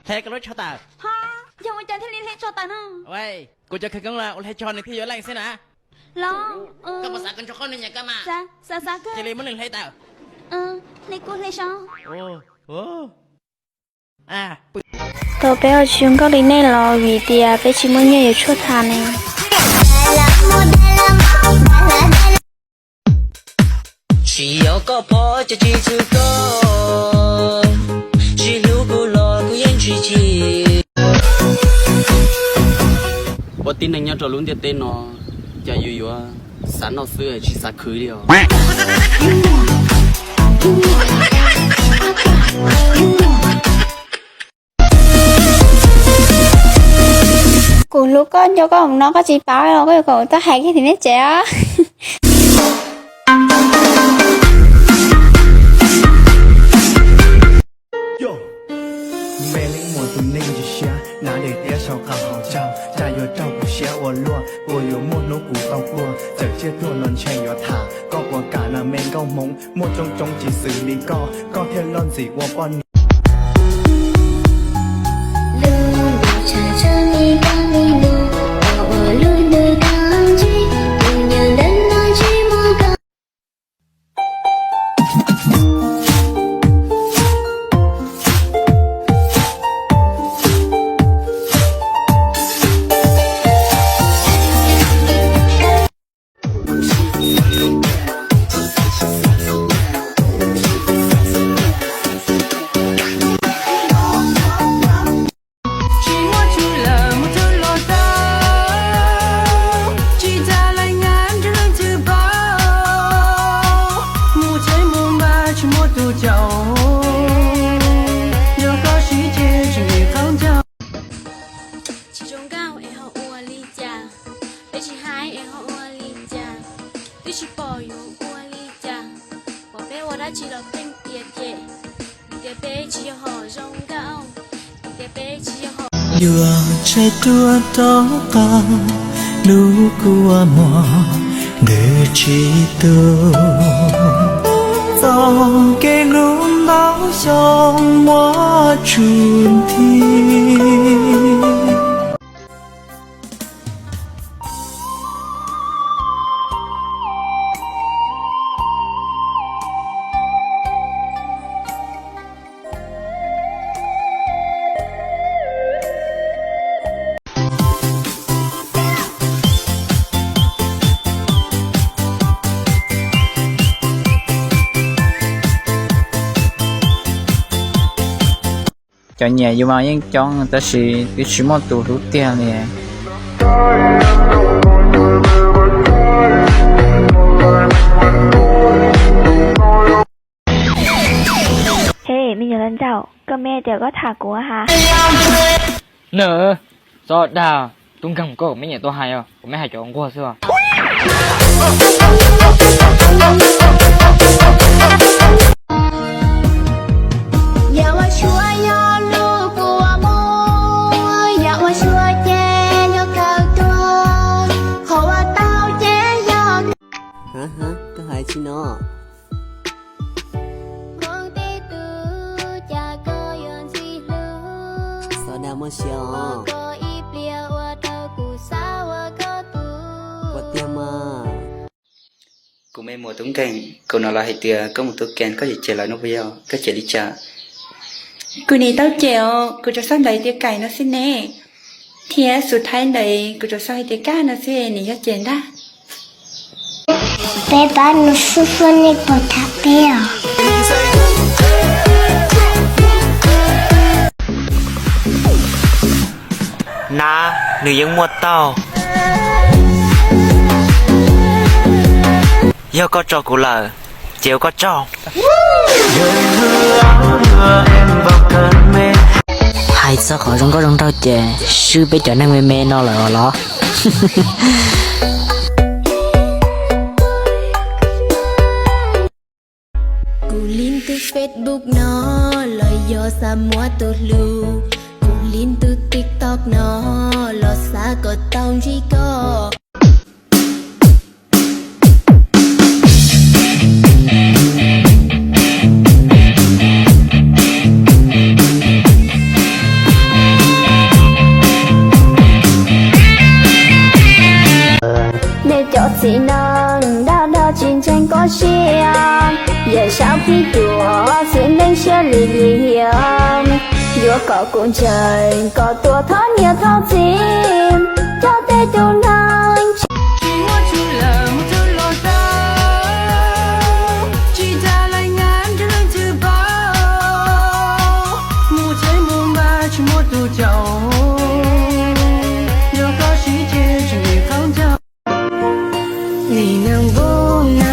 Hle koj lub tsho tawm. Ho, yog ua cas thiaj li hle tsho tawm no? Kuv cov khawv koob los ua hle tsho nws thiaj yuav leej xwb na. Los, koj puas xav koj nrog koj nws nyam koj mas? Xav, xav, xav kawg. Cia li muab nws hle tawm. Hle kuj hle so. Tau peb ua tsis zoo nkauj li nej los vim tias peb tsis muaj nyiaj yuav tshuaj tha ne. Tsis yog koj pom ces tsis txhwm koj, tsis hlub kuv los kuv yeej tsis chim. Ua tib neeg nyob rau lub ntiaj teb no, cas yus yuav xav noj xwb tsis xav khwv li os. Kuv hlub koj nco koj mus no koj tsis paub los koj yuav kom kuv tuaj hais kiag tim nej tsev os. Me leej muam tus neeg tsis siab, hnav daim tiab sau qab hauv caug, cas yuav raug kuv siab ua luaj, puas yuav muaj hnub kuv tau puag, txawm tsiaj tuag los ntshe yuav tham, koj puas kam na me nkauj hmoob, muaj coob coob tsis xws li koj, koj thiaj loj ntxim ua poj niam. Tsis muaj tswv lawm mus thwb los tau, tsis tas lais ngas nrog leej twg paub, mus tsev mus npaj tsis muaj tus caum, yog koj sib ceg tsis nqhis qhov ncauj. Tsis zoo nkauj es ho ua li cas, peb tsis hais es ho ua li cas, twb tsis pom yuav ua li cas, pom peb ua dab tsi los pheej tias cem, vim tias peb tsis yog hom zoo nkauj, vim tias peb tsis yog hom. Yuav tshaib tuag rov qab, lub kua muag ntws tsis tu, txoj kev hlub ntau xyoo muab tsuj nthi. Cov nyiam yus mas yeej coob tab sis twb tsis muaj tus hlub tiag li. Hej, me nyuam hluas nraug, koj me tias koj tham kuv ha. Nws, txhob dag, tub nkeeg koj, kuv me nyuam tuaj hais os, kuv me hais cov nquag xwb os. Yog ua suav yog lub kua muag, yog ua suav ces yog kawg tuag, qhov uas tau ces yog. Koj hais tsis no? Hmoob tej tub, cas koj yuav ntxim hlub, xav dag muaj sia os, koj ib pliag ua rau kuv xav ua koj tus. Ua tiag mas. Kuv me muam tub nkeeg, kuv hnov lawv hais tias koj mus tub kees koj cem cem lawv no puas yog, koj cem li cas? Kuv nim tau cem os, kuv tsuas xav ntawd tias kaim no xwb ne, thiab xus thaib ntawd kuv tsuas xav hais tias kaj no xwb, nim yog cem ntag. Peb pab nus xub fuab nej puas tham peb os? Nab, nws yeej muaj tau. Yog koj tso kuv lawm, ces ua koj tsaug. Hais txog qhov zoo nkauj zoo nraug ces swb peb cov neeg me me no lawm os los. Kuv li ntu Facebook no los yog xav muab tus hlub, kuv li ntu TikTok no los xav kom tau ntsib koj. Li hiam, yuav kom kuv ntseeg kom tuaj thov niam thov txiv, coj tej tus neeg tsis muaj txuj lawm mus thawj los tau, tsis tas lais ngam nrog leej twg paub, mus tsev mus npaj tsis muaj tus caum, yog koj sib ceg tsis nqis qhov ncauj. Nim neeg npub na,